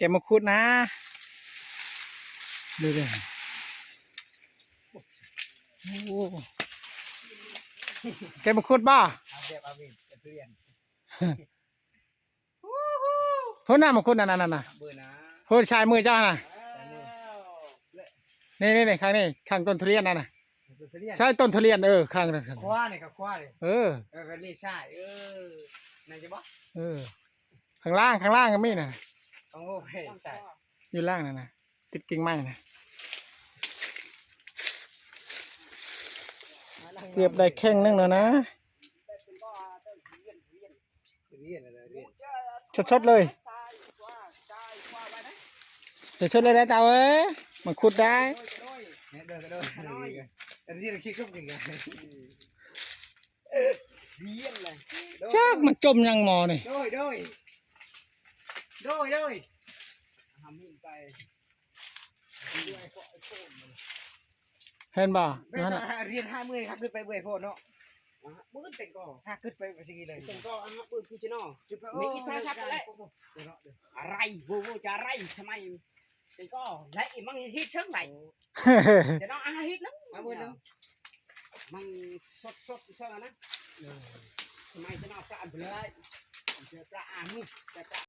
ກັບມັງຄຸດນະ ເດີໆ ໂອ້ ກັບມັງຄຸດບໍ່? ເອົາແບບ ເອົາເບດ ເອົາທຸລຽນ ພຸ້ນນະ ມັງຄຸດນັ້ນນະ ເບິ່ງນະ ພຸ້ນຊາຍມືເຈົ້າຫັ້ນນະ ຊາຍມື ນີ້ໆໆ ຂ້າງນີ້ ຂ້າງຕົ້ນທຸລຽນນັ້ນນະ ຕົ້ນທຸລຽນ ໃຊ່ຕົ້ນທຸລຽນ ເອີ ຂ້າງນັ້ນ ຂວານີ້ ຂວານີ້ ເອີ ເອີ ນີ້ຊ້າຍ ເອີ ແມ່ນຢູ່ບໍ່? ເອີ ຂ້າງລ່າງ ຂ້າງລ່າງກໍມີນະ ໂອ້ຍ ຊ້າຍ ຢູ່ລ່າງນັ້ນນະ ຕິດກິ່ງໄມ້ນະ ເກືອບໄດ້ແຂ້ງໜຶ່ງແລ້ວນະ ສົດໆ ເລີຍ ສົດໆ ເລີຍນະເຈົ້າເອີຍ ມັງຄຸດໄດ້ ຈັກມັນຈົ່ມຫຍັງໝໍນີ້ ໂດຍ ໂດຍ ໂດຍ ໂດຍ ເຫັນບໍ່? ແມ່ນ ຮຽນຫາເມື່ອຍ ຫາຂຶ້ນໄປເມື່ອຍໂພດເນາະ ອ່າ ມື້ອື່ນເຕັງກໍ ຫາຂຶ້ນໄປວ່າຊິກິນເລີຍ ເຕັງກໍ ອ່າ ມື້ອື່ນຄືຊິເນາະ ມີອີກໂທລະສັບແຫຼະ ອະໄລ ໂວໂວ ຈະອະໄລ ທຳໄມ ເຕັງກໍ ໄດ້ອີກ ມັງຮີດເຊິ່ງໄດ້ ຈະເນາະ ອາ ຮີດນຳ ມາເບິ່ງເນາະ ມັງສົດໆ ເຊິ່ງນະ ເອີ ທຳໄມຈະເນາະ ກະອັນເບລຍ ຈະກະອາ ມື້ ຈະກະ